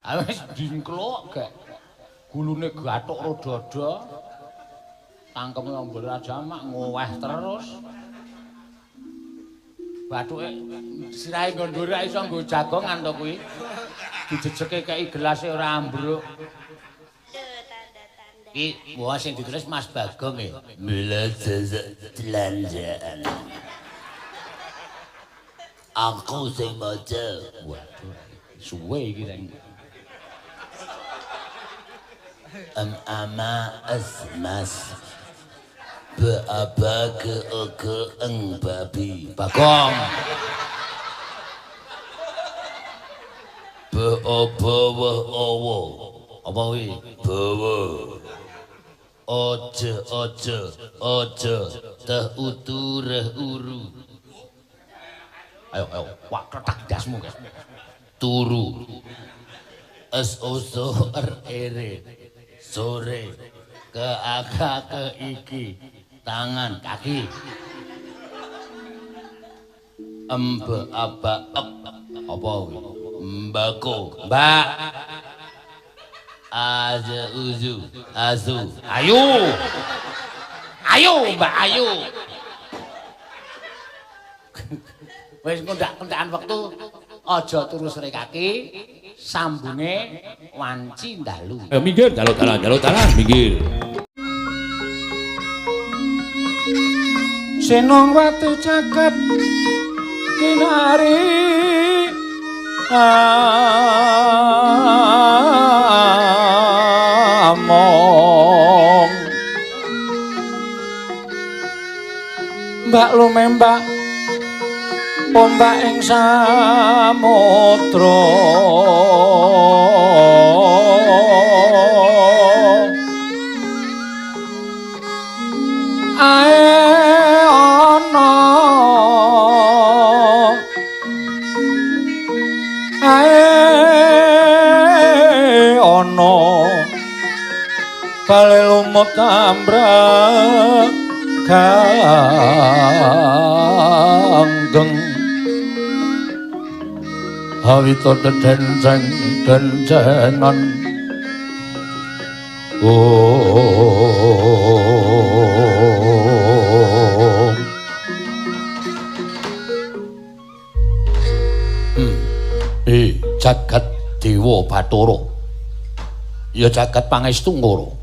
Wis dingkluk gek. Gulune gathuk ro dada. Tangkeme ombol jamak ngoweh terus. Bathuke sirahe nggo ndhuwur iso nggo jagongan to kuwi. Dijejeke kei gelase ora ambruk. Iki wah sing ditulis Mas Bagong e. Mila jejek telanjaan. Aku sing maca. Waduh, suwe iki reng. Em ama es mas. B aba g e g eng babi. Bagong. B o b w o w. Apa kuwi? Bawa. Oje oje oje teh utu reh uru. Ayo ayo, wak kretak ndasmu guys. Turu. S o so r ere. Sore. Ke aka ke iki. Tangan kaki. M b aba ep. Apa kuwi? Mbako. Mbak. Aze uzu azu. Ayo. Ayo Mbak Ayu. Wis ngundak-kundakan wektu aja turu sore kaki, sambunge wanci dalu. Minggir dalu dalan dalu dalan minggir. Sinong watu caket kinari among mbak lumembak ombak ing samudra ae ana ae ana bale lumut ambrek ganggeng awita dedenceng dencengan om. Jagat Dewa Bathara. Ya jagat pangestu ngoro.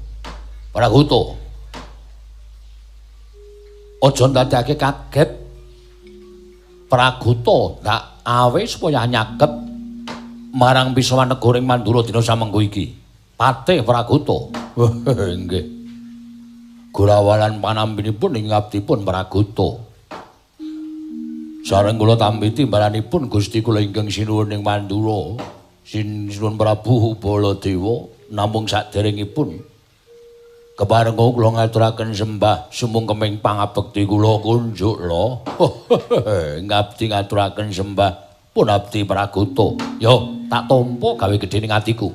Praguta. Aja ndadekake kaget. Praguta ndak awe supaya nyaket marang pisawan negara ing Mandura dina samengko iki. Patih Praguta. Nggih. Gurawalan panampinipun ing ngabdipun Praguta. Sareng kula tampi timbalanipun Gusti kula ingkang sinuwun ing Mandura, sinuwun Prabu Baladewa, namung saderengipun kepareng kula ngaturaken sembah sumungkeming pangabekti kula kunjuk lho. Ngabdi ngaturaken sembah pun abdi Praguta. Yo tak tampa gawe gedhe ning atiku.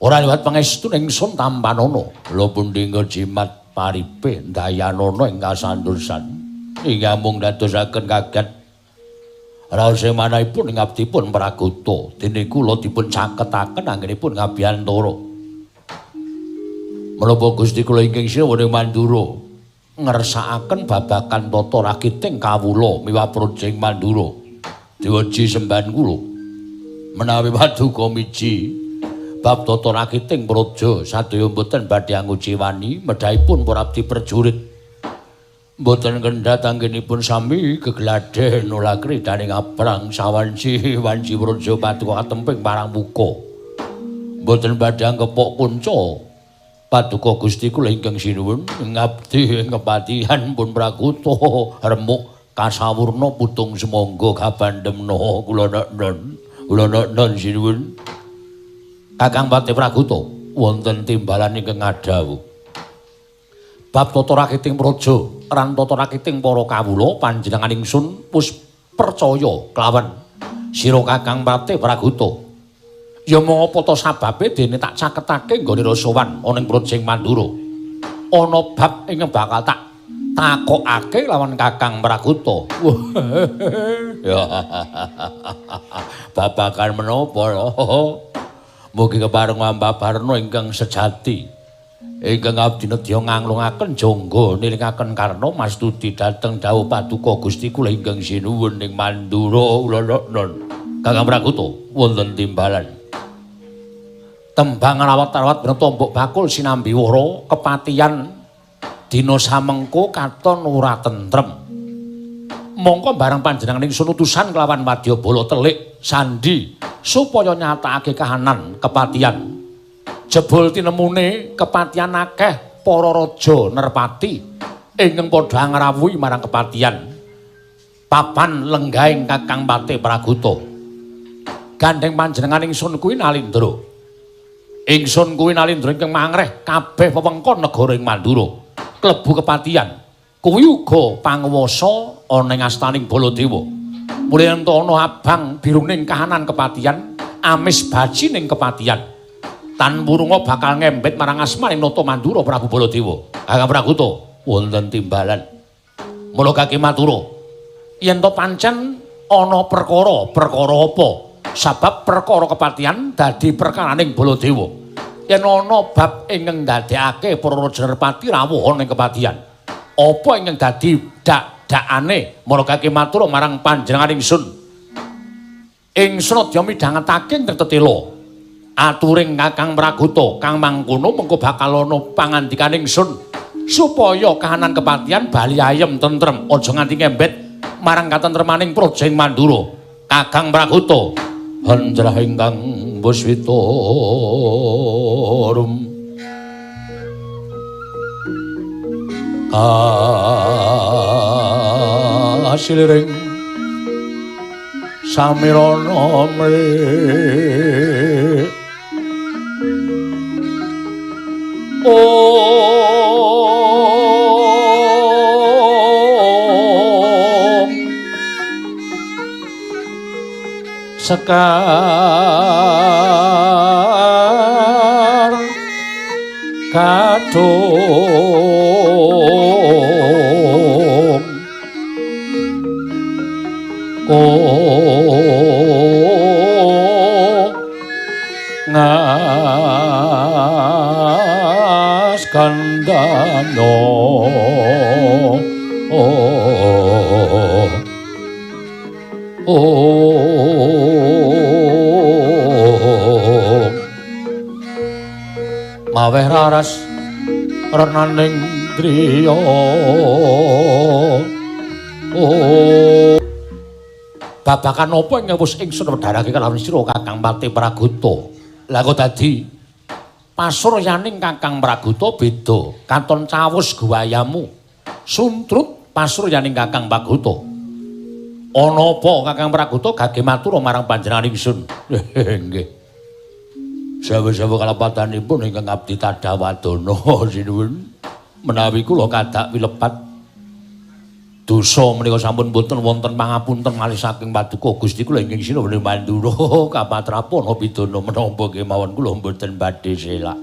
Ora liwat pangestu ingsun tampanana. Lha pundi jimat paripe ndayanana ing kasandursan. Ingkang mung dadosaken kaget raos manahipun ing abdipun Praguta. Dene kula dipun caketaken anggenipun ngabiyantara. Menapa Gusti kula ingkang sinuwun ing Mandura ngersakaken babagan tata rakiting kawula miwah praja ing Mandura. Dewaji sembahan kula menawi paduka miji bab tata rakiting praja sadaya mboten badhe anguciwani medhahipun para abdi prajurit. Mboten kendhat anggenipun sami gegladhen nolakri daning abrang sawanci wanci praja paduka katemping marang muka. Mboten badhe angkepok kunca paduka Gusti kula ingkang sinuwun ngabdi kepatihan pun Praguta remuk kasawurna putung semangga kabandemna kula non kula non sinuwun. Kakang Patih Praguta wonten timbalan ingkang ngadhawuh bab tata rakiting praja lan tata rakiting para kawula panjenengan ingsun wis percaya kelawan sira Kakang Patih Praguta. Ya mung apa ta sababe dene tak caketake nggone sowan ana ing praja Mandura. Ana bab ingkang bakal tak takokake lawan Kakang Praguta. Ya. Babagan menapa lho? Mugi kepareng ambabarna ingkang sejati. Ingkang abdi nedya nganglungaken jangga nilingaken karna mastuti dhateng dawuh paduka Gusti kula ingkang sinuwun ing Mandura ulana. Kakang Praguta wonten timbalan. Tembang rawat-rawat binata mbok bakul sinambi wara kepatihan dina samengko katon ora tentrem. Mongko bareng panjenenganing sun utusan kelawan wadyabala telik sandi supaya nyatakake kahanan kepatihan. Jebul tinemune kepatihan akeh para raja nerpati ingkang padha ngrawuhi marang kepatihan. Papan lenggahing Kakang Patih Praguta. Gandheng panjenenganing sun kuwi Nalindra. Ingsun kuwi Nalindra ingkang mangreh kabeh wewengkon negara ing Mandura. Klebu kepatihan. Kuwi uga panguwasa ana ing astaning Baladewa. Mulih yen ana abang biruning kahanan kepatihan, amis bajining kepatihan. Tan wurunga bakal ngembet marang asmaning Nata Mandura Prabu Baladewa. Kakang Praguta wonten timbalan. Mula kaki matura, yen to pancen ana perkara, perkara apa? Sabab perkara kepatihan dadi perkaraning Baladewa. Yen ana bab ingkang ndadekake para raja nerpati rawuh ana ing kepatihan. Apa ingkang dadi dak-dakane? Mula kaki matura marang panjenengan ingsun. Ingsun adya midhangetake ing tetela. Aturing Kakang Praguta kang mangkono mengko bakal ana pangandikaning ingsun supaya kahanan kepatihan bali ayem tentrem aja nganti ngembet marang katentremaning praja ing Mandura. Kakang Praguta hendrah ingkang buswita rum kasiliring samirana mlik Om Sekar Kadung Ngas kandano maweh raras renaning driya. Babakan apa ingkang wis ingsun wedharake kalawan sira Kakang Patih Praguta? Lah kok dadi pasuryaning Kakang Praguta beda, katon cawus guwayamu. Suntrut pasuryaning Kakang Praguta. Ana apa Kakang Praguta gage matur marang panjenengan ingsun? Nggih. Sawe-sawe kalepatanipun ingkang abdi tadawadana sinuwun menawi kula kadak wilepat dosa menika sampun boten wonten pangapunten malih saking paduka Gusti kula ingkang sinuwun Mandura kapatrapana pidana menapa kemawon kula mboten badhe selak.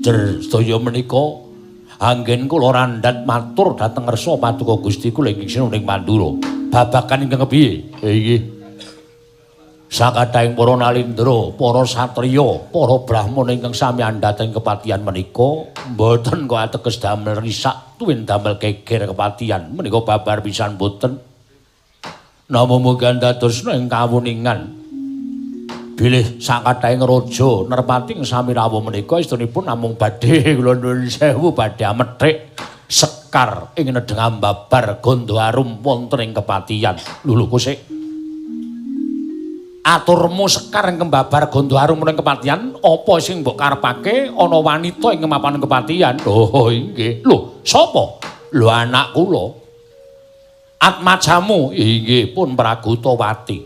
Jer sedaya menika anggen kula randhat matur dhateng ngersa paduka Gusti kula ingkang sinuwun Mandura. Babagan ingkang kepiye? Inggih. Sakathahing para nalindra, para satriya, para brahmana ingkang sami andhating kepatihan menika mboten kok ateges damel risak tuwin damel geger kepatihan menika babar pisan boten. Namung mugi andadosna ing kawuningan bilih sakathahing raja nerpati ing sami rawuh menika estunipun namung badhe kula nuwun sewu badhe amethik sekar ing nedheng ambabar gandha arum wonten ing kepatihan. Lho kosek aturmu sekar ing kembabar gandha arum ing kepatihan apa sing mbok karepake ana wanita ing mapan kepatihan? Oh inggih. Lho sapa? Lho anak kula Atmajamu. Inggih pun Pragutawati.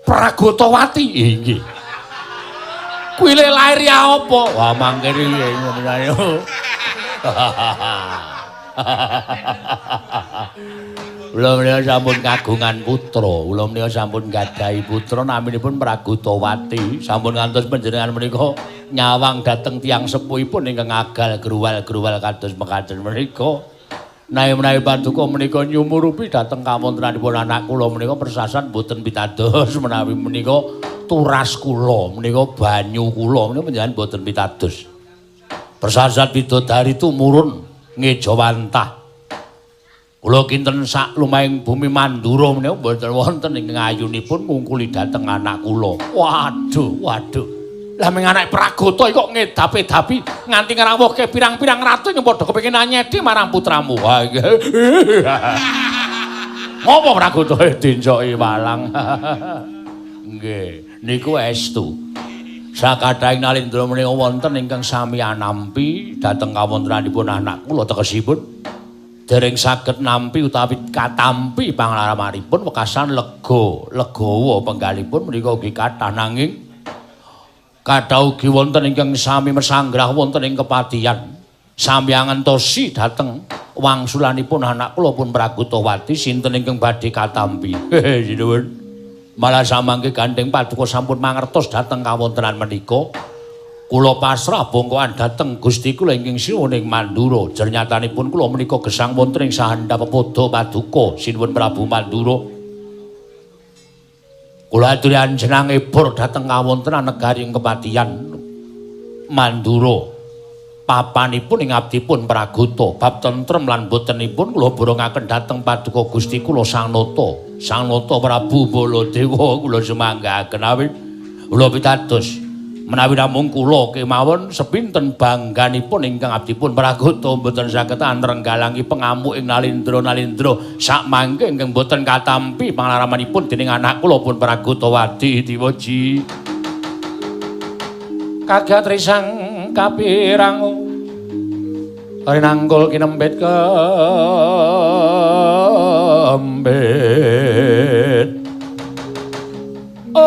Pragutawati inggih. Kuwi le lair ya apa? Wah mangke iki ngono. Kula menika sampun kagungan putra, kula menika sampun gadhahi putra naminipun Pragutawati. Sampun ngantos panjenengan menika nyawang dhateng tiyang sepuhipun ingkang agal gruwal-gruwal kados mekaten menika. Menawi paduka menika nyumurupi dhateng kawontenanipun anak kula menika persasan boten pitados menawi menika Turas kula menika banyu kula menika panjenengan boten pitados. Persasat bidodari tumurun ngejawantah. Kula kinten sak lumahing bumi Mandura menika mboten wonten ingkang ayunipun ngungkuli dhateng anak kula. Waduh, waduh. Lah ming anak Pragota kok ngedapi-dapi nganti ngrawuhke pirang-pirang ratu ing padha kepengin anyedi marang putramu. Wah. Ngopo Pragota dincoki walang? Nggih, niku estu. Sakathahing Nalindra menika wonten ingkang sami anampi dhateng kawontenanipun anak kula tegesipun dereng saged nampi utawi katampi panglaramanipun wekasan lega, legawa penggalipun menika ugi kathah nanging kathah ugi wonten ingkang sami mesanggrah wonten ing kepatihan. Sami angentosi dhateng wangsulanipun anak kula pun Pragotawati sinten ingkang badhe katampi. Hehe, sinuwun. Malah samangke gandheng paduka sampun mangertos dhateng kawontenan menika. Kula pasrah bongkoan dhateng Gusti kula ingkang sinuwun ing Mandura. Jernyatanipun kula menika gesang wonten ing sahandap pepoda paduka sinuwun Prabu Mandura. Kula aturi anjenengan ebor dhateng kawontenan negari ing kepatihan Mandura. Papanipun ing abdipun Pragota bab tentrem lan botenipun kula borongaken dhateng paduka Gusti kula Sang Nata. Sang Nata Prabu Baladewa kula sumanggaken awit kula pitados menawi namung kula kemawon sepinten bangganipun ingkang abdipun Pragota mboten saged anrenggalangi pengamuk ing Nalindra-nalindra sakmangke ingkang boten katampi panglaramanipun dening anak kula pun Pragotawati Diwaji. Kagat risang kapirang rinanggul kinembet kembet. Om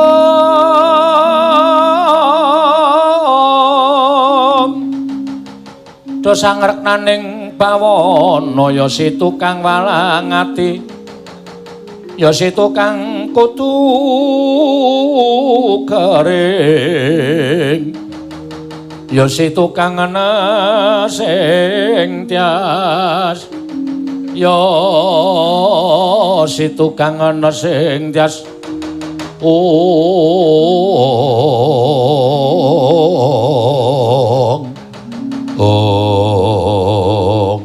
dosa ngreknaning bawana ya si tukang walang ati ya si tukang kutu kering ya si tukang ana sing tias ya si tukang ana sing tias. Ong ong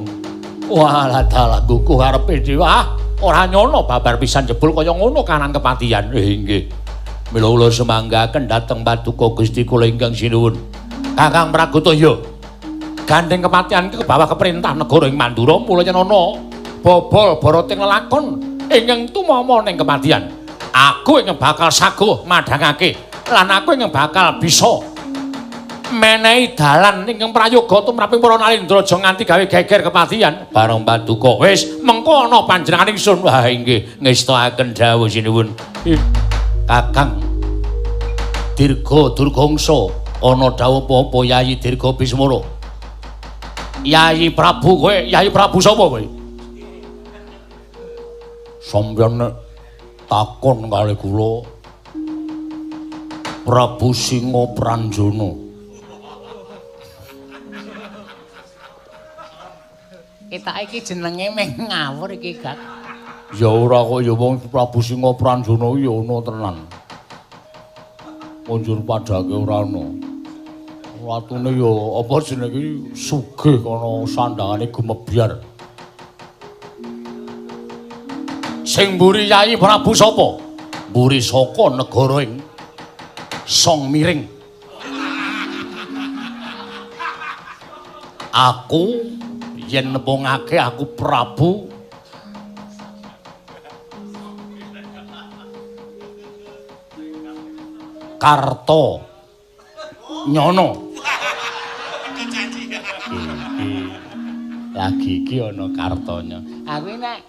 walah dalah guguh arepe dhewe ah ora nyono babar pisan jebul kaya ngono kanan kepatihan. Nggih mila kula sumanggaken dhateng paduka Gusti kula ingkang sinuwun Kakang Pragota ya gandeng kepatihan ke bawah keperintah negara ing Mandura mula yen ana bobol boroting lelakon ingkang tumama ning kepatihan aku ingkang bakal saguh madhangake lan aku ingkang bakal bisa menehi dalan ingkang prayoga tumraping para Nalindra aja nganti gawe geger kepatihan bareng paduka wis mengko ana panjenengan ingsun. Wah inggih ngestakaken dawuh sinuwun. Kakang Dirga Durgangsa ana dawuh apa-apa Yayi Dirga Bismara? Yayi Prabu kowe, Yayi Prabu sapa kowe? Sampeyan nek takon kali kula Prabu Singa Pranjana. Ketak iki jenenge meh ngawur iki, Gak. Ya ora kok ya wong Prabu Singa Pranjana ya ana tenan. Munjur padhake ora ana. Watune ya apa jenenge iki sugih kana sandangane gumebyar. Sing mburi Yayi Prabu sapa? Mburi saka negara ing Song Miring. Aku yen nepungake aku Prabu Karto Nyono. Lagi iki ana Kartonya. Aku nek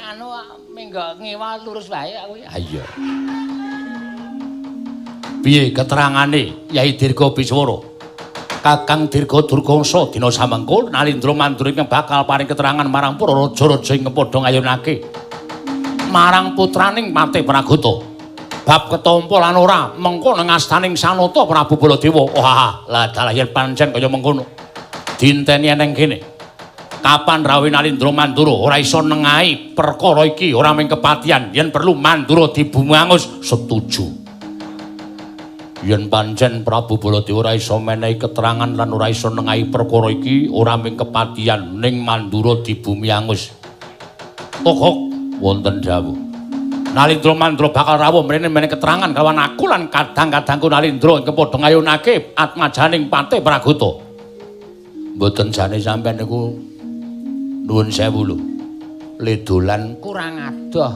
anu minggo ngiwa lurus wae aku. Ha iya. Piye keterangane Yai Dirga Biswara? Kakang Dirga Durgangsa dina samengko Nalindra Mandura ingkang bakal paring keterangan marang para raja-raja ingkang padha ngayunake marang putraning Patih Pragota. Bab ketampa lan ora mengko nang astaning Sanata Prabu Baladewa. Wah, lah dalah yen pancen kaya mengkono. Dinteni eneng kene. Kapan rawuh Nalindra Mandura ora iso nengahi perkara iki, ora mung kepatihan, yen perlu Mandura dibumangus. Setuju. Yen pancen Prabu Baladewa ora iso menehi keterangan lan ora iso nengahi perkara iki, ora mung kepatihan ning Mandura dibumi angus. Togok wonten dawuh. Nalindra Mandra bakal rawuh mrene menehi keterangan kalawan aku lan kadang-kadangku Nalindra ingkang padha ngayunake atmajaning Patih Pragota. Mboten jane sampean niku nuwun sewu lho. Ledolan kurang adoh.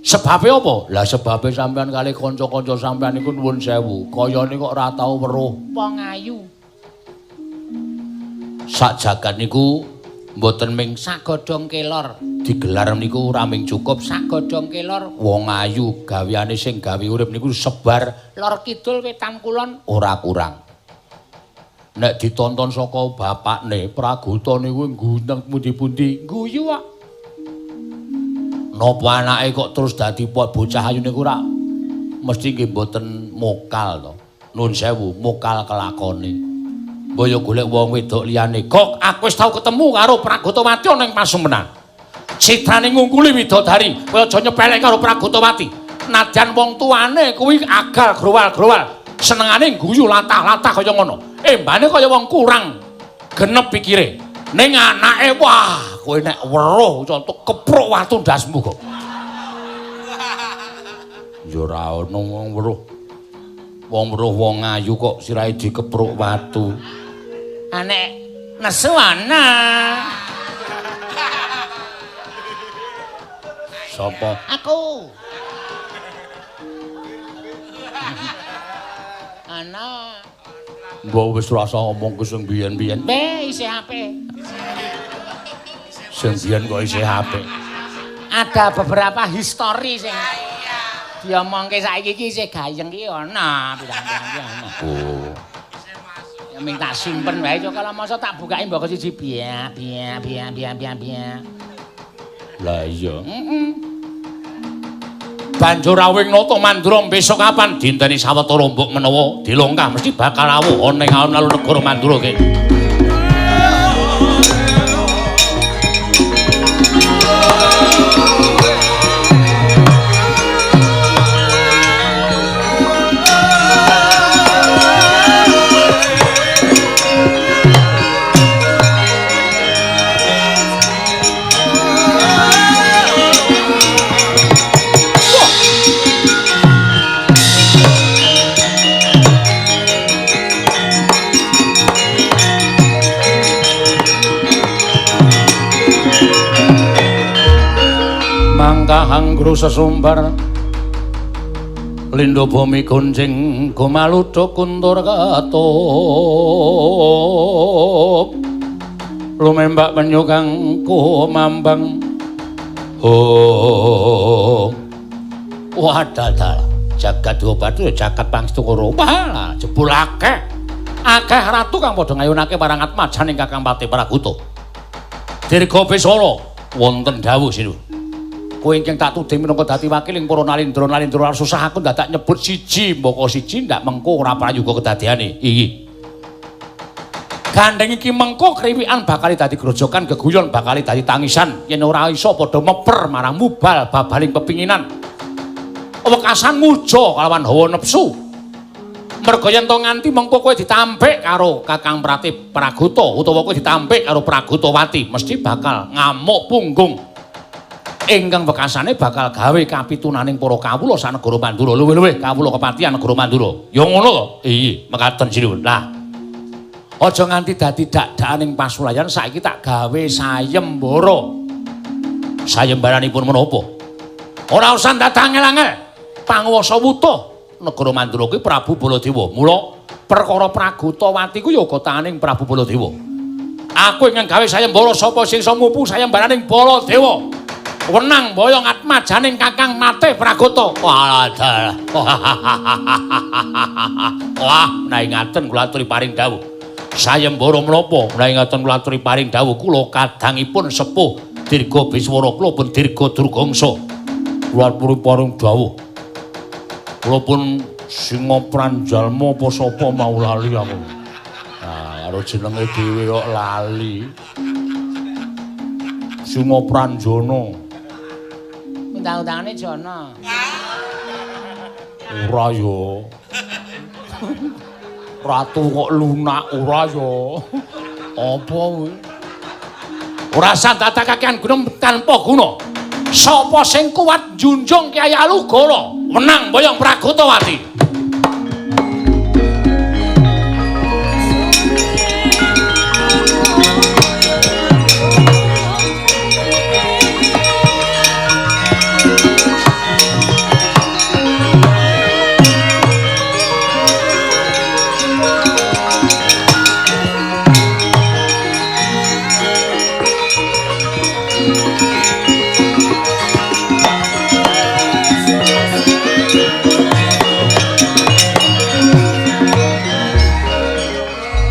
Sebabe apa? Lah sebabe sampean kali kanca-kanca sampean niku nuwun sewu, kayane kok ora tau weruh wong ayu. Sak jagat niku mboten ming sak godhong kelor. Digelar niku ora ming cukup sak godhong kelor. Wong ayu gaweane sing gawe urip niku sebar lor kidul wetan kulon ora kurang. Nek ditonton saka bapakne Pragota niku nggunteng pundi-pundi guyu kok. Napa anake kok terus dadi bocah ayu niku ora mesti nggih mboten mokal to. Nuwun sewu, mokal kelakone. Mbok yo golek wong wedok liyane. Kok aku wis tau ketemu karo Pragotawati ana ing pasumenan. Citrane ngungkuli widodari, kowe aja nyepelek karo Pragotawati. Nadyan wong tuane kuwi agal growal-growal, senengane guyu latah-latah kaya ngono. Embane kaya wong kurang genep pikire. Ning anake wah, kowe nek weruh contoh kepruk watu ndasmu kok. Ya ora ono wong weruh. Wong weruh wong ayu kok sirahe dikepruk watu. Anek nesu ana. Sapa? Aku. Ana. Mbok wis rasa omongku sing biyen-biyen. Be isih apik. Sing biyen kok isih apik. Ada beberapa histori sing diomongke saiki iki isih gayeng iki ana pirang-pirang iki ana. Oh. Ya ming tak simpen wae kok kalau masa tak bukake mbok siji biya biya biya biya biya biya. Lah iya. Heeh. Banjur rawuh nata Mandura besok kapan dinteni sawetara mbok menawa dilongkah mesti bakal rawuh ana ing alun-alun negara Mandura kene. Mangkahang sesumbar lindo bumi gonjing gumaluduk kuntur ketup lumembak penyu kang kumambang. Oh wadadal jagat dewa batu jagat pangstukara walah jebul akeh akeh ratu kang padha ngayunake marang atmajaning Kakang Patih Pragota. Dirga Besara wonten dawuh sinuwun. Kowe ingkang tak tuding minangka dadi wakiling para nalindra-nalindra susah aku dadak nyebut siji mbaka siji ndak mengko ora prayoga kedadeane. Iki. Gandeng iki mengko kriwikan bakal dadi grojokan geguyon bakal dadi tangisan yen ora iso padha meper marang mubal babaling pepinginan. Wekasan muja kalawan hawa nepsu. Merga yen to nganti mengko kowe ditampik karo Kakang Pratih Pragota utawa kowe ditampik karo Pragotawati mesti bakal ngamuk punggung. Ingkang wekasane bakal gawe kapitunaning para kawula sanegara Mandura luwih-luwih kawula kepatihan negara Mandura. Ya ngono to? Iya, mekaten sinuwun. Lah, aja nganti dadi dak-dakaning pasulayan saiki tak gawe sayembara. Sayembaranipun menapa? Ora usah dadak angel-angel. Panguwasa wutuh negara Mandura kuwi Prabu Baladewa. Mula perkara Pragotawati kuwi ya uga tanganing Prabu Baladewa. Aku ingkang gawe sayembara sapa sing iso mupu sayembaraning Baladewa. Wenang boyong atmajaning Kakang Matih Pragota. Wah, wah, menawi ngaten kula aturi paring dawuh. Sayembara menapa? Menawi ngaten kula aturi paring dawuh kula kadangipun sepuh Dirga Biswara kula pun Dirga Durgangsa. Kula aturi paring dawuh. Kula pun Singa Pranjalma apa sapa mau lali aku. Nah, karo jenenge dhewe kok lali. Singa Pranjana. Undang-undangane Jana. Ora yo. Ratu kok lunak ora yo. Apa kuwi? Ora sandadak kakean gunung tanpa guna. Sapa sing kuat njunjung Kyai Alugoro menang boyong Pragotawati.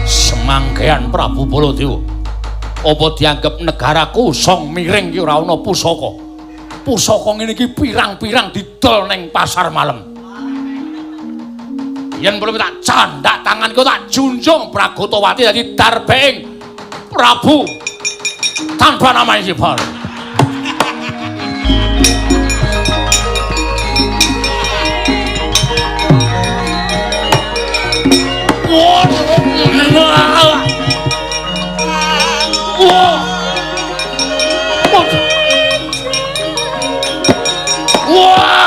Semangkean Prabu Baladewa. Apa dianggep negaraku song miring ki ora ana pusaka. Pusaka ngene iki pirang-pirang didol ning pasar malam. Yen perlu tak candak tanganku tak junjung Pragotawati dadi darbeing Prabu tanpa nama sifat. Wah. Wah. Wah.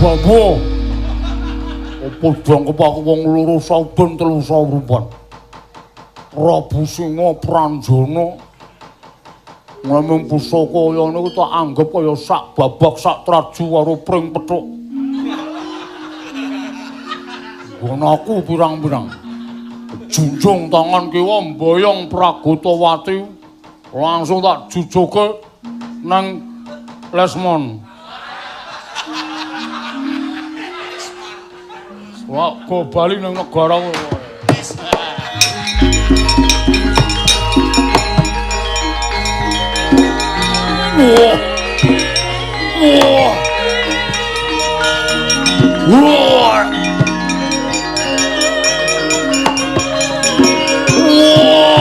Babu. Apa dianggep aku wong loro saben telu saurupan. Prabu Singa Pranjana nglemung pusaka kaya niku tak anggep kaya sak babak sak traju karo pring pethuk. Nggon aku pirang-pirang. Junjung tangan kiwa mboyong Pragotawati langsung tak jujuke nang Lesmon. Wah, go bali nang negara kowe. Wah. Wah. Wah. Wah.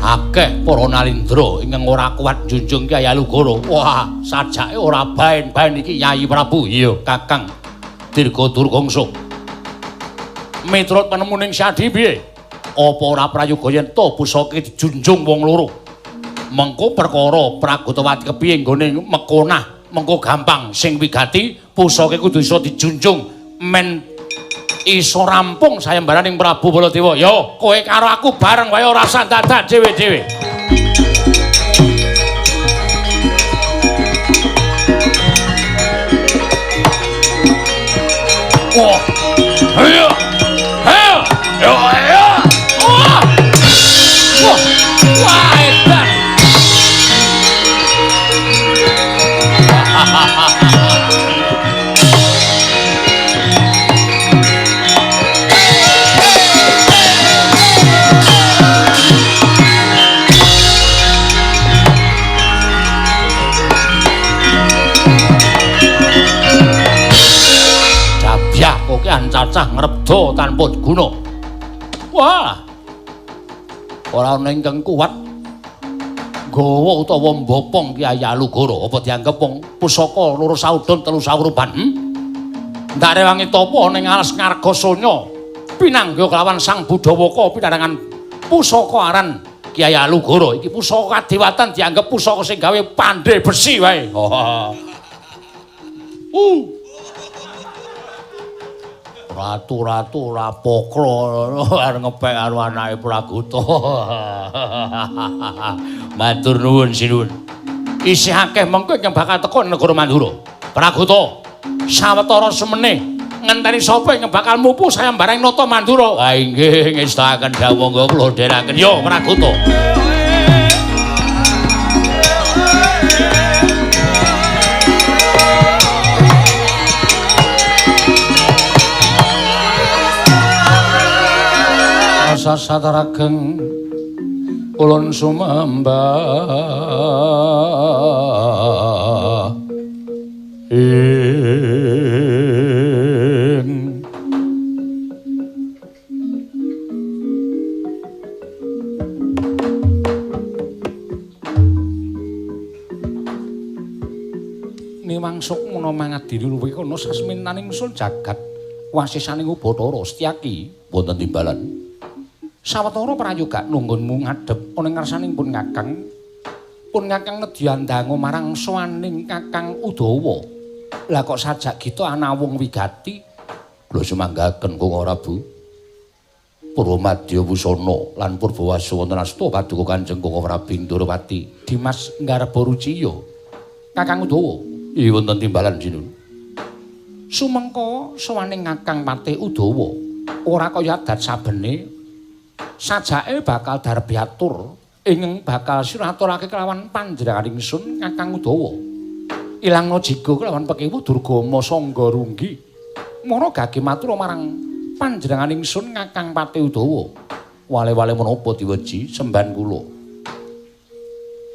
Akeh para nalindra ingkang ora kuat njunjung Kyai Alugoro. Wah, sajake ora baen-baen iki Yayi Prabu. Iya, Kakang Dirga Durgangsa. Miturut penemuning Sadi piye? Apa ora prayoga yen to pusaka dijunjung wong loro? Mengko perkara Pragotawati kepiye nggone mekonah, mengko gampang sing wigati pusaka kudu iso dijunjung men iso rampung sayembaraning Prabu Baladewa. Yo, kowe karo aku bareng wae ora usah dadak dhewe-dhewe. Wah. Ayo. Ayo. Yo, ayo. Wah. Wah. Wah, edan. Kokean cacah ngrebda tanpa guna. Wah. Ora ana ingkang kuat nggawa utawa mbopong Kyai Alugoro. Apa dianggep wong pusaka loro saudon telu sawruban? Ndak rewangi tapa ning alas Ngargasanya pinanggih kelawan Sang Budawaka pinarangan pusaka aran Kyai Alugoro. Iki pusaka kadewatan dianggep pusaka sing gawe pandhe besi wae. Ratu-ratu ora pokro arep ngepek karo anake Pragota. Matur nuwun sinuwun. Isih akeh mengko ingkang bakal teka negara Mandura. Pragoto, sawetara semene ngenteni sapa ingkang bakal mupu sayembarang nata Mandura. Ha inggih ngestakaken dawuh monggo kula dherekaken. Yo Pragoto. Sasatarageng ulun sumembah ing niwang sukmana mangadiri luwih kana sasmintaning sun jagat wasisaning Ubathara Setyaki wonten timbalan. Sawetara prayoga nunggunmu ngadhep ana ngarsaning pun Kakang. Pun Kakang nedya ndangu marang sowaning Kakang Udawa. Lah kok sajak gita anawung wigati? Kula sumanggaken Kang Prabu. Purwamadya wusana lan Purbawasu wonten asta paduka Kanjeng Kang Prabu Ndorowati Dimas Nggarba Ruciya. Kakang Udawa. Iya wonten timbalan sinun. Sumengka sowaning Kakang Patih Udawa ora kaya adat sabene. Sajake bakal darbiatur ingkang bakal sira aturake kelawan panjenengan ingsun Kakang Udawa. Ilangna jiga kelawan pekewu Durgama Sangga Runggi. Mara gage matur marang panjenengan ingsun Kakang Patih Udawa. Wale-wale menapa diweji semban kula.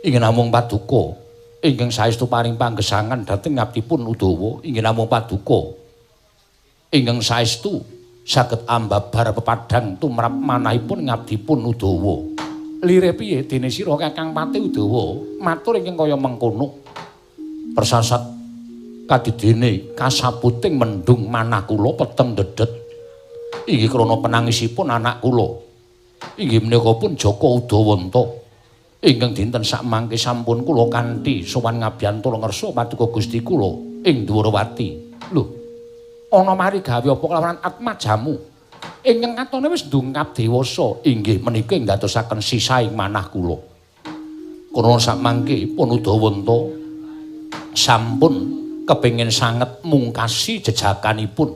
Ingkang namung paduka ingkang saestu paring panggesangan dhateng ngabdipun Udawa, ingkang namung paduka ingkang saestu saged ambabar pepadang tumrap manahipun ngabdipun Udawa. Lire piye dene sira Kakang Patih Udawa matur ingkang kaya mengkono. Persasat kadidene kasaputing mendung manah kula peteng dedet. Inggih krana penangisipun anak kula. Inggih menika pun Jaka Udawanta. Ingkang dinten sakmangke sampun kula kanthi sowan ngabiyantara ngersa paduka Gusti kula ing Dwarawati. Lho, ana mari gawe apa kelawan atmajamu ingkang katone wis ndungkap dewasa? Inggih menika ing ndadosaken sisaing manah kula. Krana sakmangke pun Udawanta sampun kepengin sanget mungkasi jejakanipun.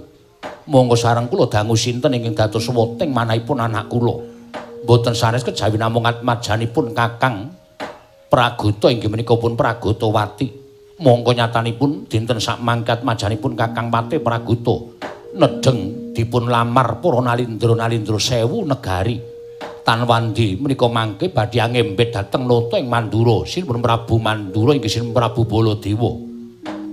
Monggo sareng kula dangu sinten ingkang dados weting manahipun anak kula. Mboten sanes kejawi namung atmajanipun Kakang Pragoto inggih menika pun Pragotawati. Mongko nyatanipun dinten sakmangke atmajanipun Kakang Patih Pragoto nedheng dipun lamar para nalindra-nalindra sewu negari. Tanwandi menika mangke badhe angembet dhateng nata ing Mandura Sinun Prabu Mandura inggih Sinun Prabu Baladewa.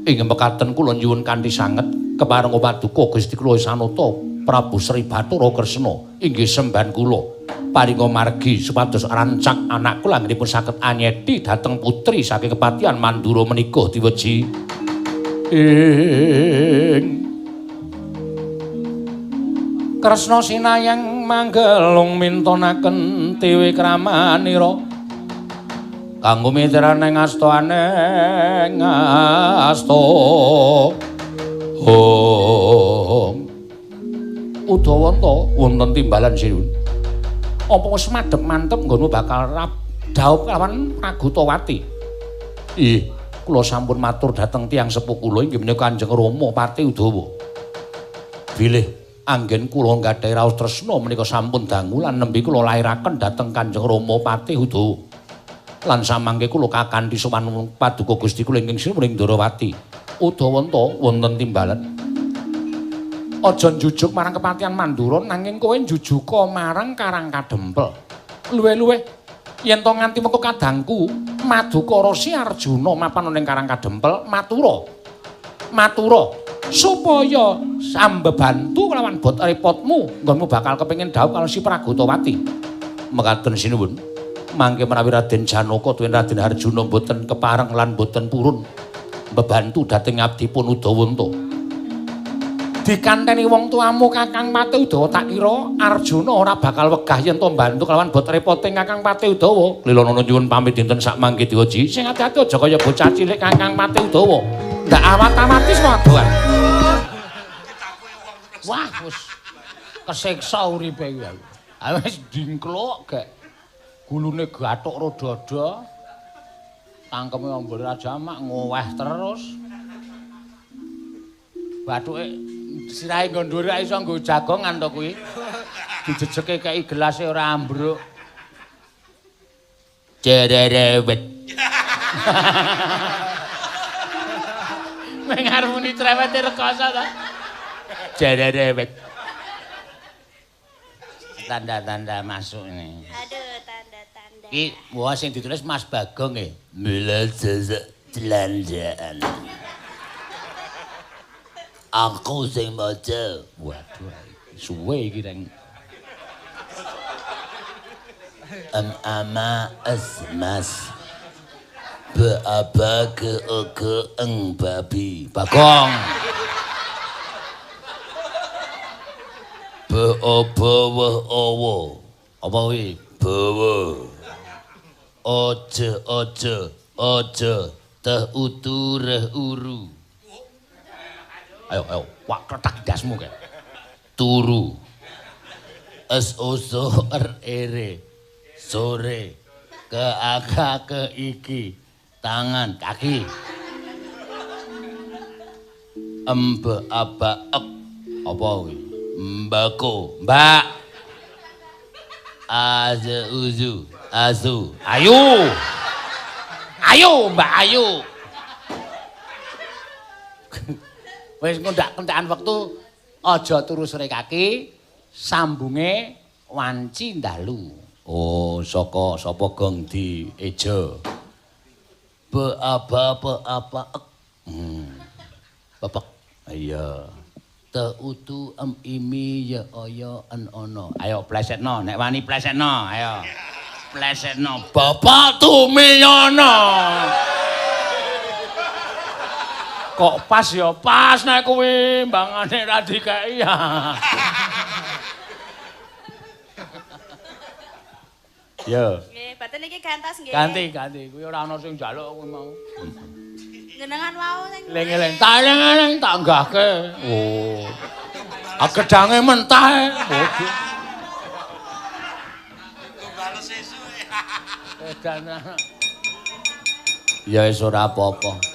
Inggih mekaten kula nyuwun kanthi sanget kepareng paduka Gusti kula Sanata Prabu Sri Bathara Kresna inggih semban kula paringa margi supados rancak anak kula anggenipun saged anyeti dhateng putri saking kepatihan Mandura menika diweji. Ing Kresna sinayang manggelung mintonaken tiwi kramanira kanggo mitrane ngastane ngasta. Om Udawanta wonten timbalan sinuwun. Apa wis madhep mantep nggonmu bakal dhaup kelawan Pragotawati? Ih, kula sampun matur dhateng tiyang sepuh kula inggih menika Kanjeng Rama Patih Udawa. Bilih anggen kula nggadahi raos tresna menika sampun dangu lan nembe kula lairaken dhateng Kanjeng Rama Patih Udawa. Lan samangke kula kakanthi sowan paduka Gusti kula ingkang sinuwun ing Ndorowati. Udawanta wonten timbalan. Aja njujuk marang kepatihan Mandura nanging kowe njujuka marang Karang Kadempel. Luwih-luwih yen to nganti mengko kadangku Madukara Resi Arjuna mapan ning Karang Kadempel matura. Matura supaya sambebantu kelawan bot repotmu nggonmu bakal kepengin dhaup karo si Pragotawati. Mekaten sinuwun. Mangke menawi Raden Janaka tuwin Raden Arjuna mboten kepareng lan mboten purun mbebantu dhateng abdipun Udawanta. Dikanteni wong tuamu Kakang Patih Udawa tak kira Arjuna ora bakal wegah yen to mbantu kelawan bot repote Kakang Patih Udawa. Lilana nyuwun pamit dinten sakmangke diweji. Sing ati-ati aja kaya bocah cilik Kakang Patih Udawa. Ndak awat-awati swadoan. Wah, wis kesiksa uripe kuwi. Ha wis dingkluk gek gulune gathuk ro dada. Tangkeme ombol raja mak ngoweh terus. Bathuke sirahe nggo dhuwur iso nggo jagongan to kuwi. Dijejeke kei gelase ora ambruk. Cerewet. Meng arep muni cerewete rekoso ta. Cerewet. Tanda-tanda masuk ini. Aduh, tanda-tanda. Iki wah sing ditulis Mas Bagong nggih. Mila jejek jelanjaan. Aku sing maca. Waduh, suwe iki reng. M ama es mas. B aba g e g eng babi. Bagong. B o b w o w. Apa kuwi? B w. O j o j o j t u tu r uru. Ayo ayo, wak kletak ndasmu kae. Turu. S O S O R E R. Sore. K A K K I K. Tangan, kaki. M B A B ek. Apa kuwi? Mbako. Mbak. A Z U Z azu. Ayu. Ayo, Mbak Ayu. Wis ngundak kentekan wektu aja turu sore kaki, sambunge wanci dalu. Oh, saka sapa gong di eja? B A B P A P ek. Bapak. Iya. T U tu M I M Y O Y N O N. Ayo plesetno, nek wani plesetno, ayo. Plesetno. Bapak Tumiyono. Kok pas ya pas nek kuwi mbangane ra dikeki ya. Ya. Nggih, baten iki gantos nggih. Ganti, ganti. Kuwi ora ana sing njaluk kuwi mau. Jenengan wau sing eling-eling. Tak eling-eling tak nggahke. Oh. Ah gedange mentah. Bodoh. Bales esuk. Edan. Ya wis ora apa-apa.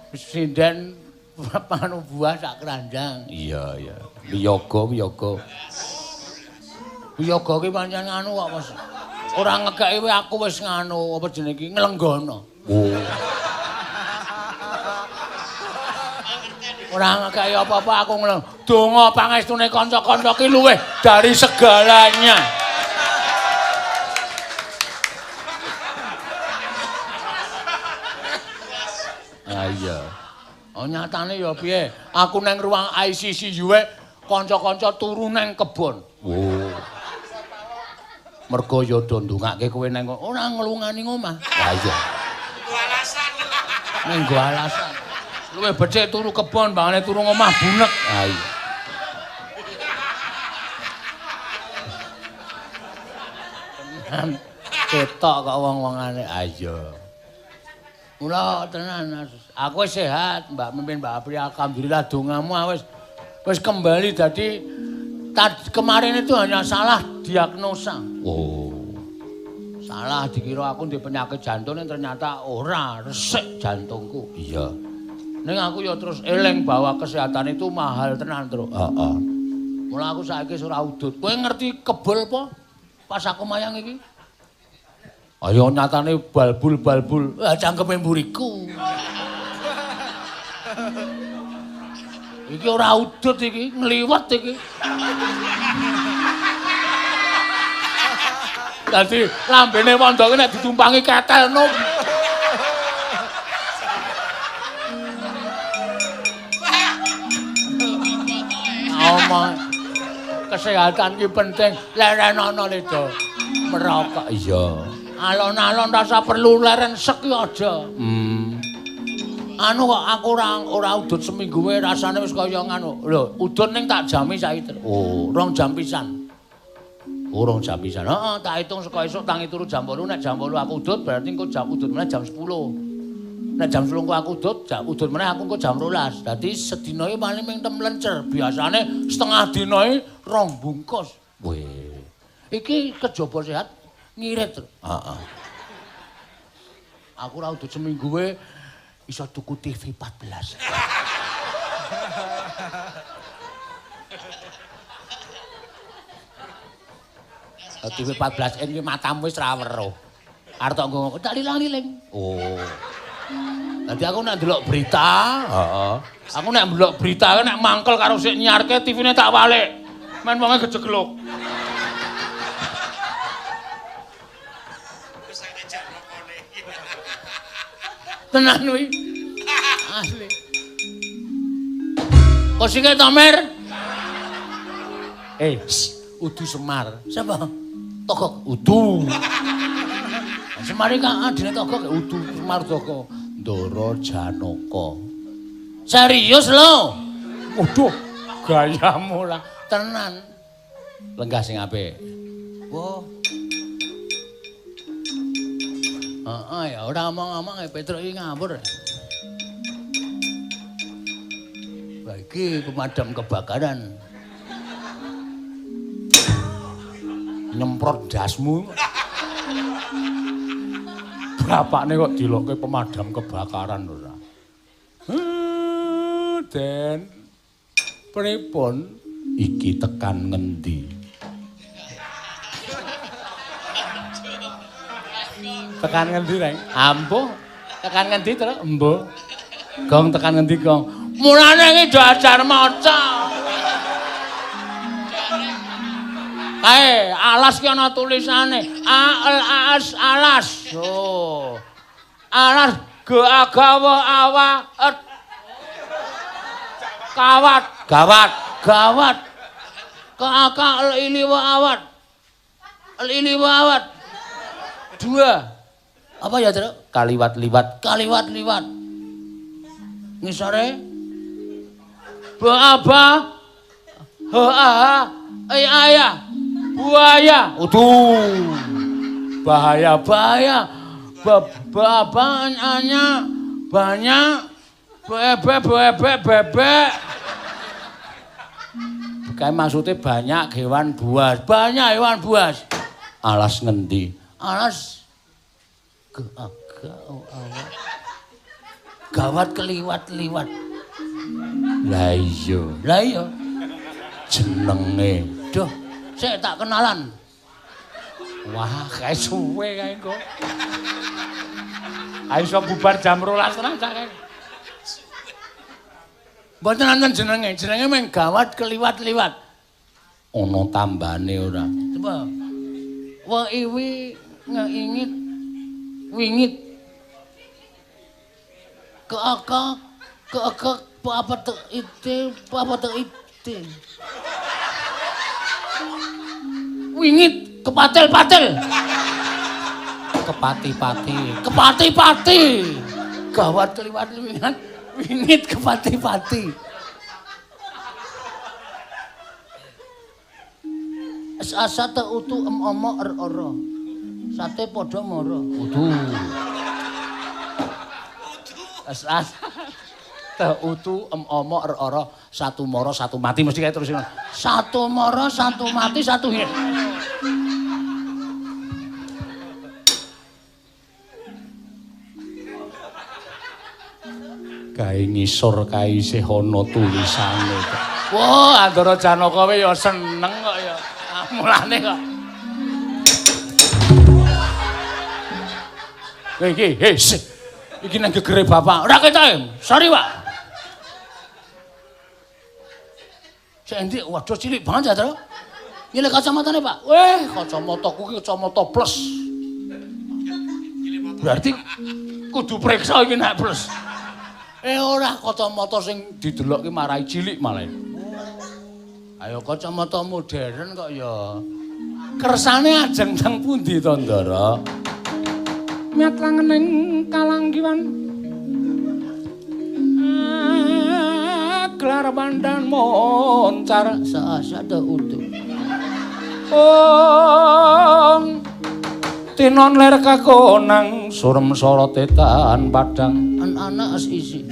Sinden panu buah sak keranjang. Iya, iya. Wiyoga, wiyoga. Wiyoga ki pancen anu kok, Mas. Ora ngekeki wae aku wis nganu apa jenenge iki nglenggono. Oh. Ora ngekeki apa-apa aku ngleng. Donga pangestune kanca-kanca ki luwih dari segalanya. Ah iya. Oh nyatane ya piye? Aku nang ruang ICCU e kanca-kanca turu nang kebon. Oh. Mergo ya do ndongake kowe nang ora nglungani omah. Lah iya. Nggo alasan. Ning nggo alasan. Luwih becik turu kebon bangane turu omah bunek. Ah iya. Tenan ketok kok wong-wongane. Ah iya. Mula tenan aku wis sehat, Mbak Mimin, Mbak Apri, alhamdulillah dongamu wis wis kembali dadi kemarin itu hanya salah diagnosa. Oh. Salah dikira aku ndek penyakit jantung ternyata ora, resik jantungku. Iya. Ning aku ya terus eling bahwa kesehatan itu mahal tenan, Truk. Heeh. Mula aku saiki ora udut. Kowe ngerti kebul apa? Pas aku mayang iki. Ayo nyatane balbul-balbul. Ah cangkeme mburiku. Iki ora udut iki, ngliwet iki. Dadi lambene wondo ki nek ditumpangi ketel no. Omong kesehatan ki penting, lerenono ledo. Merokok. Iya. Alon-alon rasa perlu leren sek ki aja. Anu kok aku ora udut seminggu wae rasane wis kaya nganu. Lho, udut ning tak jami saiki. Oh, 2 jam pisan. Oh, 2 jam pisan. Heeh, tak hitung saka esuk tangi turu jam 8, nek jam 8 aku udut berarti engko jam udut meneh jam 10. Nek jam 10 engko aku udut, jam udut meneh aku engko jam 12. Dadi sedina iki paling ming temlencer. Biasane setengah dina iki 2 bungkus. Weh. Iki kejaba sehat ngirit. Heeh. Aku ora udut seminggu wae Iso tuku TV 14. TV 14 in ki matamu wis ra weruh. Arep tok nggo tak lilang-liling. Oh. Dadi aku nek ndelok berita, heeh. Aku nek ndelok berita nek mangkel karo sik nyiarke TV-ne tak walik. Men wonge gejeglok. Wis sak jarokone. Tenan kuwi. Asli. Kok sing to, Mer? Udu Semar. Sapa? Togok udu. Semar iki adine Togok udu Semar Togok. Ndara Janaka. Serius lho? Waduh, gayamu lah. Tenan. Lenggah sing apik. Wah. Heeh ya ora omong-omong Petruk iki ngawur. Wah iki pemadam kebakaran. Nyemprot dasmu. Bapakne kok dilokke pemadam kebakaran ora. Den. Pripun iki tekan ngendi? Tekan ngendi, Reng? Ampuh. Tekan ngendi, Truk? Embuh. Gong tekan ngendi, Gong? Mulane iki ajar maca. Kae, alas ki ana tulisane. A L A S alas. Oh. Alas G A G W A W E. Kawat, gawat, gawat. K A K L I L W awat. L I L W awat. Dua. Apa ya, Truk? Kaliwat-liwat, kaliwat-liwat. Ngisore B A B H A H E A ya. Buaya. Uduh. Bahaya, bahaya. Ba-ba-nya banyak. Bebek, bebek, bebek. Kayak maksudnya banyak hewan buas. Banyak hewan buas. Alas ngendi? Alas gawat keliwat-liwat. Lah iya. Lah iya. Jenenge. Duh. Sik tak kenalan. Wah, kae suwe kae kok. Ayo iso bubar jam 12.30 cak kae. Mboten wonten jenenge, jenenge mung gawat keliwat-liwat. Ana tambane ora? Coba. Wa iwi ngeingit wingit. Keaka keaka apa te ite apa te ite. Wingit kepatel-patel. Kepati-pati. Kepati-pati. Gawat keliwat-liwat. Wingit kepati-pati. Asa te utu em omo er ora. Sate padha mara. Udu. Asa te utu em omo er ora. Satu mara satu mati mesti kae terus. Satu mara satu mati satu hidup. Kae ngisor kae isih ana tulisane. Wah, Andara Janaka kowe ya seneng kok ya. Mulane kok. Kowe iki, hei, iki nang gegere bapak. Ora ketok. Sorry, Pak. Sik endi? Waduh cilik banget ya, Tru. Nyilih kacamatane, Pak. Weh, kacamataku ki kacamata plus. Berarti kudu periksa iki nek plus. Ora kacamata sing didelok ki marai cilik malah. Ayo kacamata modern kok ya. Kersane ajeng teng pundi to, Ndara? Miat langening kalanggiwan. Aglar pandan moncar saasa te utuh. Ong tinon ler kakonang surem sorote tan padang an-ana as isi.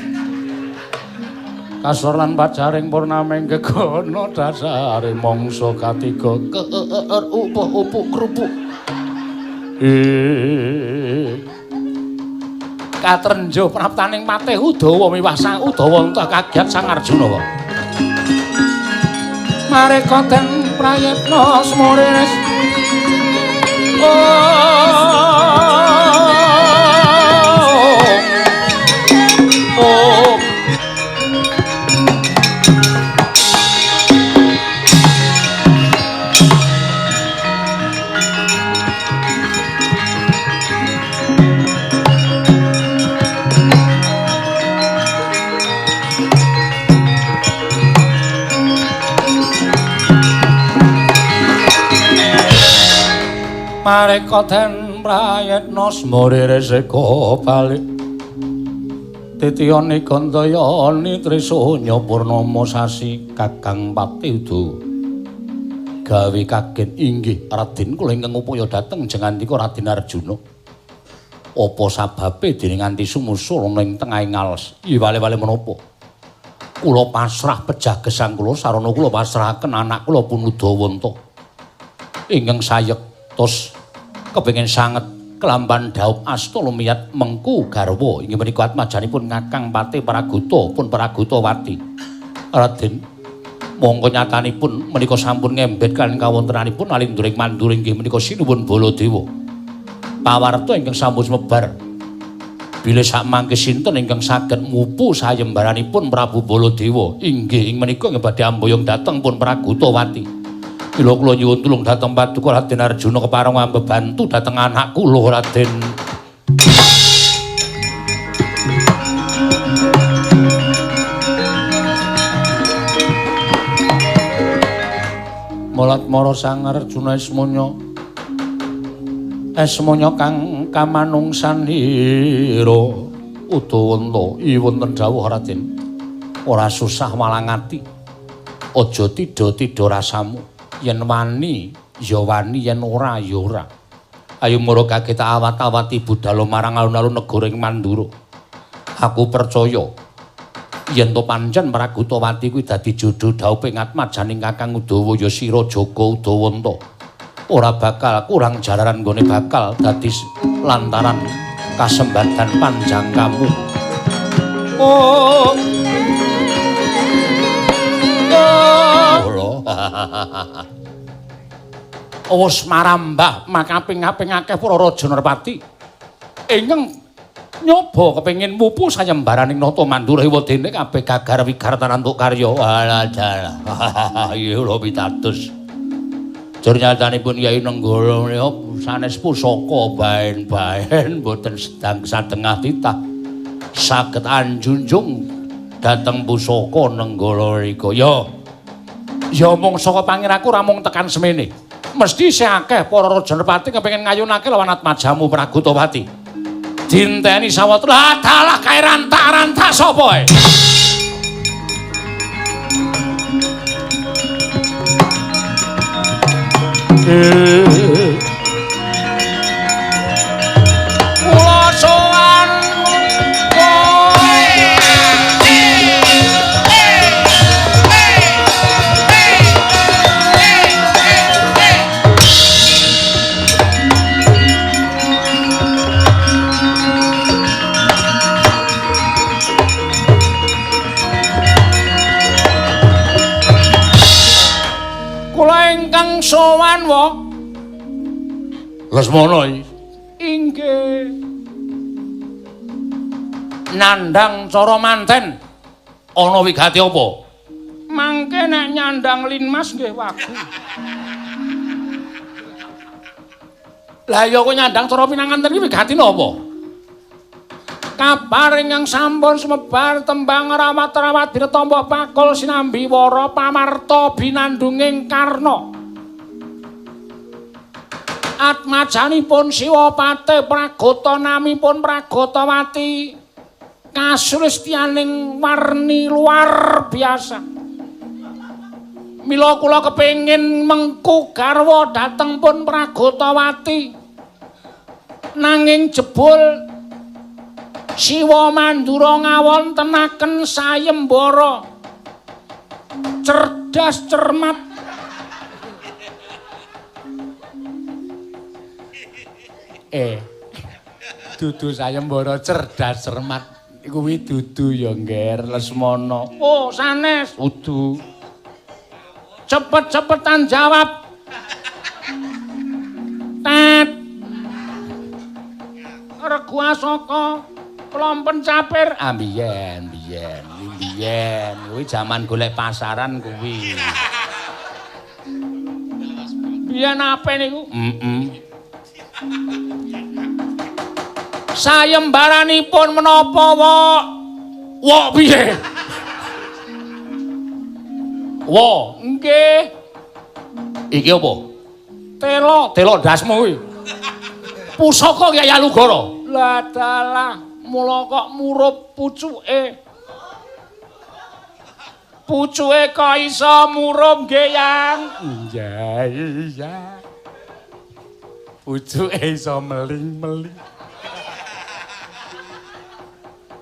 Kasor lan pajaring purnaming gegono dasare mangsa katiga ke e e r u p u p kerupuk. Katrenjuh praptaning Patih Udawa miwah Sang Udawa entah kagiat Sang Arjuna. Mareka den prayitna sumurires. Oh. Mareka den prayitna sumurires eka balik. Titiyane Gandayani Trisanya Purnama sasi Kakang Patih Udawa. Gawe kaget inggih Raden kula ingkang upaya dhateng jengandika Raden Arjuna. Apa sababe dene nganti sumusul ana ing tengahing ales? Iwale-wale menapa? Kula pasrah pejah gesang kula sarana kula pasrahaken anak kula pun Udawanta. Ingkang sayektos kepengin sanget kelamban dhaup asta lumiyat mengku garwa inggih menika atmajanipun Kakang Patih Pragota pun Pragotawati. Raden, mongko nyatanipun menika sampun ngembet kaliyan kawontenanipun alinduring Mandura inggih menika Sinuwun Baladewa. Pawarta ingkang sampun sumebar bilih sakmangke sinten ingkang saged mupu sayembaranipun Prabu Baladewa inggih ing menika ingkang badhe amboyong dhateng pun Pragotawati. Mila kula nyuwun tulung dhateng Paduka Raden Arjuna kepareng ambebantu dhateng anak kula Raden. Mulat mara Sang Arjuna Ismanya. Esmanya kang kamanungsanira Udawanta wonten dawuh Raden. Ora susah walangati. Aja tidha-tidha rasamu. Yen wani ya wani, yen ora ya ora. Ayo mara kaget awat-awati budal marang alun-alun negara ing Mandura. Aku percaya yen to pancen Pragotawati kuwi dadi jodho dhaupe ngatmajaning Kakang Udawa ya sira Jaka Udawanta. Ora bakal kurang jalaran nggone bakal dadi lantaran kasembadan panjang kamu. Oh. Wis marambah makaping-aping akeh para raja Nerpati ingkang nyoba kepengin mupu sayembaraning Nata Mandura ewadene kabeh gagar wigar tanantuk karya. Alah dalah. Iya lho pitados. Jur nyatanipun Kyai Nenggala menika sanes pusaka baen-baen boten sedang satengah titah saged anjunjung dhateng pusaka Nenggala rika. Ya. Ya mung saka pangiraku ora mung tekan semene. Mesti isih akeh para raja Nerpati kepengin ngayunake lawan atmajamu Pragotawati. Dinteni sawetara. Lah dalah kae rantak-rantak sapa ae? Kula sowan ingkang sowan wa Lesmana inggih nandhang cara manten ana wigati apa? Mangke nek nyandang linmas nggih wagu. Lah ya kok nyandang cara pinanganten iki wigati napa? Kabar ingkang sampun sumebar tembang rawat-rawat diretomba pakul sinambi wara pamarta binandunging karna. Atmajanipun Siwa Patih Pragota namipun Pragotawati kasulistianing warni luar biasa. Mila kula kepengin mengku garwa dhateng pun Pragotawati. Nanging jebul Siwa Mandura ngawontenaken sayembara cerdas cermat Dudu sayembara cerdas cermat kuwi dudu ya, Ngger Lesmana. Oh, sanes. Udu. Cepet-cepetan jawab. Tet. Regu Asaka klompen capir. Ah biyen, biyen, biyen kuwi jaman golek pasaran kuwi. Biyen ape niku? Heeh. Sayembaranipun menapa, Wok? Wok piye? Wo, nggih. Iki apa? Telo, telo ndasmu kuwi. Pusaka Kyai Alugoro. Lah dalah, mula kok murup pucuke. Pucuke kok iso murup nggih, Yang? Iya, iya. Pucuke iso meling-meling.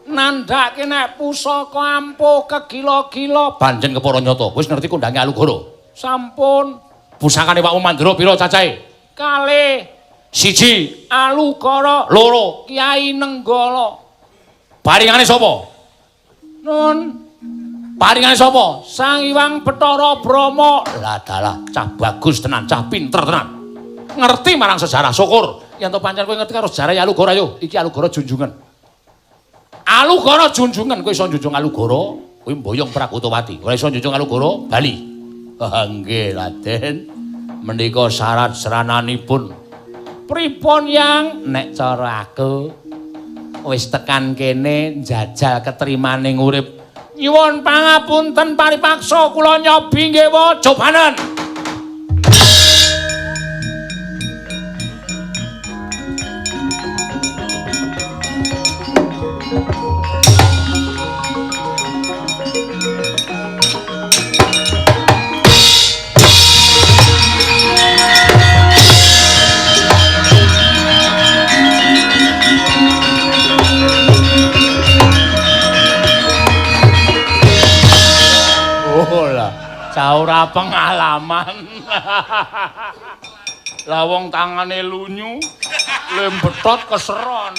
Nandhake nek pusaka ampuh kegila-gila. Pancen kepara nyata. Wis ngerti kondhange Alugoro? Sampun. Pusakane Pakmu Mandura pira cacahe? Kalih. 1 Alugoro, 2 Kyai Nenggala. Paringane sapa? Nun. Paringane sapa? Sang Hyang Bathara Brahma. Lah dalah, cah bagus tenan, cah pinter tenan. Ngerti marang sejarah, syukur. Yen to pancen kowe ngerti karo sejarah Alugoro ayo. Iki Alugoro junjungan. Alugoro junjungan, kowe iso njunjung Alugoro, kowe mboyong Pragotawati. Ora iso njunjung Alugoro, bali. Nggih, Raden. Menika syarat serananipun. Pripun, Yang? Nek cara aku wis tekan kene njajal ketrimane urip. Nyuwun pangapunten paripaksa kula nyobi nggih wa cobanen. Ora pengalaman. Lah wong tangane lunyu, lembetot keseron,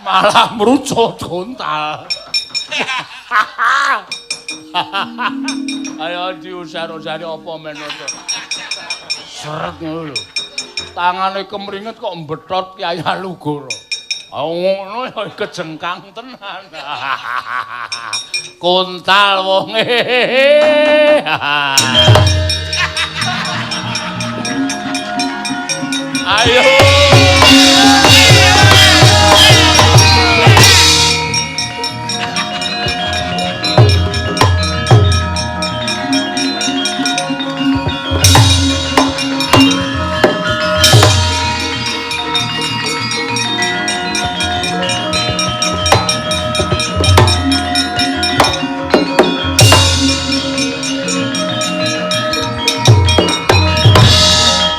malah mrucut gontal. Ayo diusar-usari apa men to. Seret ngono lho. Tangane kemringet kok mbetot Kyai Alugoro. Ngono ya kejengkang tenan. Kontal wonge. Ayo.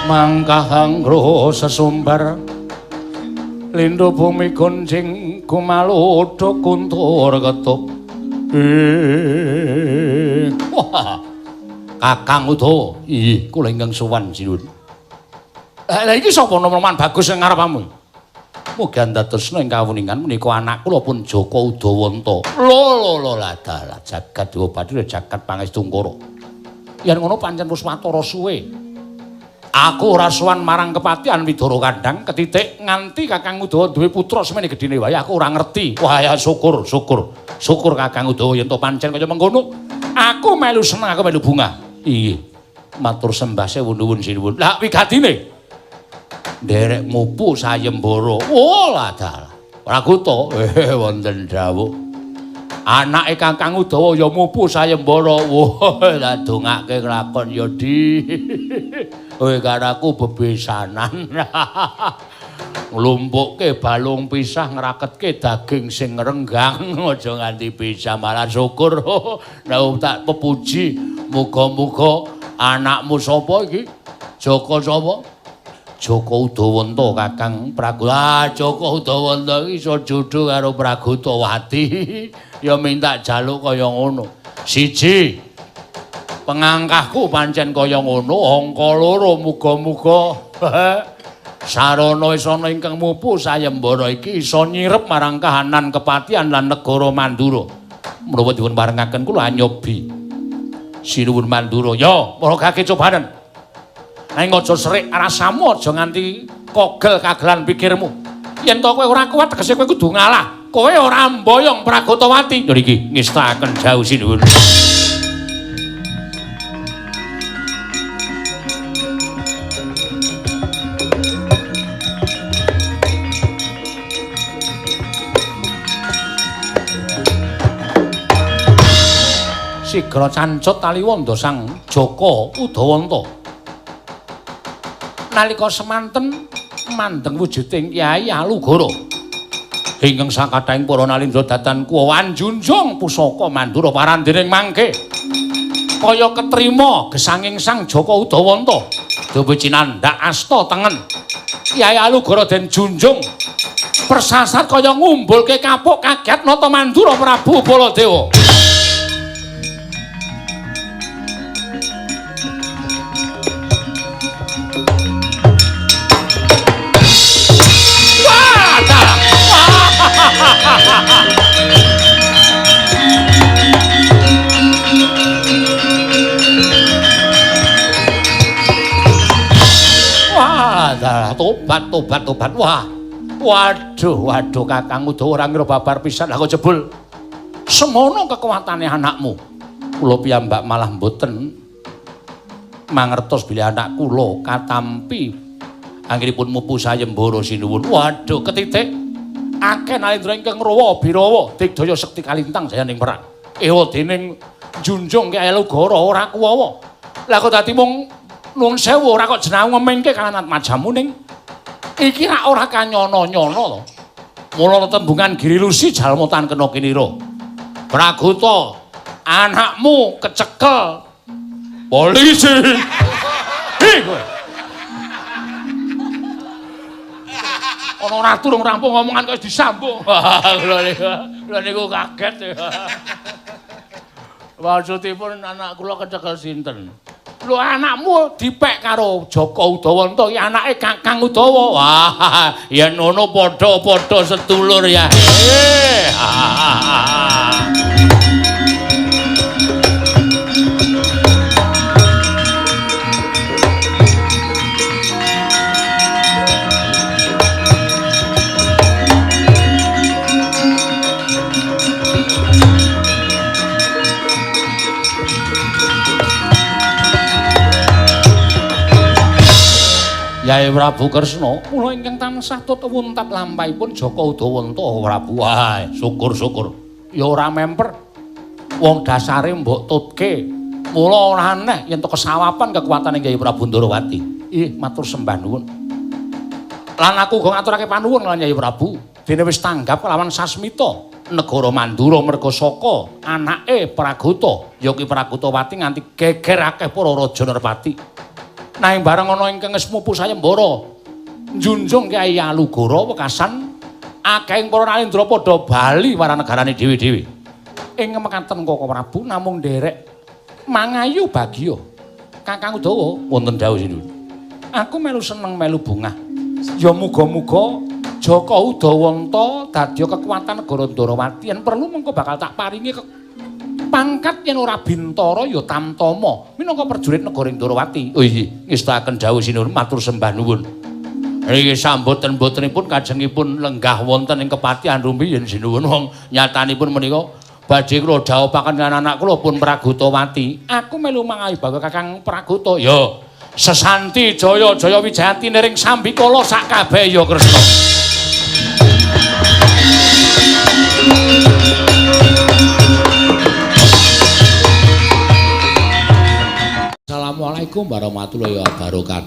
Mangkahangro sesumbar lindo bumi gonjing kumalodho kuntur ketup. Wah, Kakang Udawa, inggih kula ingkang sowan sinuwun. Lah iki sapa noman bagus ing ngarepamu? Mugi andadosna ing kawuningan menika anak kula pun Jaka Udawanta. Lho lho lho ladalah jagat dewa bathara jagat pangestungkara. Yen ngono pancen wis watara suwe. Aku ora sowan marang kepatihan Widara Kandhang ketitik nganti Kakang Udawa duwe putra semene gedhene wae aku ora ngerti. Wah ya syukur syukur. Syukur Kakang Udawa yen to pancen kaya mengkono. Aku melu seneng, aku melu bungah. Inggih. Matur sembah sewu nuwun sinuwun. Lah wigatine nderek mupu sayembara. Oh ladalah. Praguta wonten dawuh. Anake Kakang Udawa ya mupu sayembara. Wah, lah dongake lakon ya di. Kowe karo aku bebesanan. Nglumpukke balung pisah ngraketke daging sing ngrenggang aja nganti pisah malah syukur. Nek tak pepuji muga-muga anakmu sapa iki? Jaka sapa? Jaka Udawanta Kakang Pragu. Ah, Jaka Udawanta iki iso jodho karo Pragotawati. Ya minta jaluk kaya ngono. Siji, pengangkahku pancen kaya ngono, angka loro muga-muga Sarana wis ana ingkang mupu sayembara iki iso nyirep marang kahanan kepatihan lan negara Mandura. Menapa dipun parengaken kula anyobi. Sinuwun Mandura. Ya, para kake cobanen. Nanging aja serik rasamu, aja nganti kogel kagelan pikirmu. Yen to kowe ora kuat tegese kowe kudu ngalah. Kowe ora mboyong Pragotawati. Lho iki ngestakaken jauh sinuwun. Sigra cancut taliwonda Sang Jaka Udawanta. Nalika semanten mandeng wujuding Kyai Alugoro. Ingkang sakathahing para nalindra datan kuwa anjunjung pusaka Mandura parandening mangke. Kaya ketrima gesanging Sang Jaka Udawanta. Duwe cinandhak asta tengen. Kyai Alugoro den junjung persasat kaya ngumbulke kapuk kaget nata Mandura Prabu Baladewa. Wah, tobat tobat tobat. Wah. Waduh, waduh Kakang Udawa ora ngira babar pisan. Lah kok jebul semono kekuatane anakmu. Kula piyambak malah mboten mangertos bilih anak kula katampi anggenipun mupu sayembara sinuwun. Waduh, ketitik akeh nalindra ingkang ngrawa birawa digdaya sekti kalintang jayaning perang. Ewa dening junjung Kyai Alugoro ora kuwawa. Lah kok dadi mung nuwun sewu ora kok jeneng ngemengke kanan atmajamu ning iki rak ora kanyono-nyono to. Mula tetembungan Girilusi jalma tan kena kinira. Pragota, anakmu kecekel polisi. Hi kowe. Ana ratu rung rampung ngomongan kok wis disambung. Kula niku kaget. Maksudipun anak kula kecekel sinten? Lho anakmu dipek karo Jaka Udawanta iki anake Kakang Udawa. Wah, yen ngono padha-padha sedulur ya. Yai Prabu Kresna, kula ingkang tansah tut wuntat lampahipun Jaka Udawanta Prabu. Wah, syukur-syukur. Ya ora memper. Wong dasare mbok tutke. Mula ora aneh yen to kesawapan kekuatane Kyai Prabu Ndorowati. Ih, matur sembah nuwun. Lan aku uga ngaturake panuwun lan Kyai Prabu. Dene wis tanggap kelawan Sasmita negara Mandura merga saka anake Pragota, ya kuwi Pragotawati nganti geger akeh para raja nerpati. Nanging bareng ana ingkang wis mupu sayembara njunjung Kyai Alugoro wekasan akehing para nalindra padha bali marang negarane dhewe-dhewe. Ing mekaten Koko Prabu namung nderek mangayu bagya. Kakang Udawa wonten dawuh sinuwun. Aku melu seneng melu bungah. Ya muga-muga Jaka Udawanta dadya kekuatan negara Ndorowati yen perlu mengko bakal tak paringi pangkat yen ora Bintara ya Tamtama minangka prajurit negara Ndorowati. Oh iya, ngestakaken dawuh sinuwun matur sembah nuwun. Niki samboten-botenipun kajengipun lenggah wonten ing kepatihan rumiyin sinuwun wong nyatanipun menika badhe kula dhawuhaken lan anak kula pun Pragotawati. Aku melu mangayu baga Kakang Pragota. Ya, sesanti jaya jaya wijayanti niring sambikala sak kabeh ya Kresna. Assalamualaikum warahmatullahi wabarakatuh.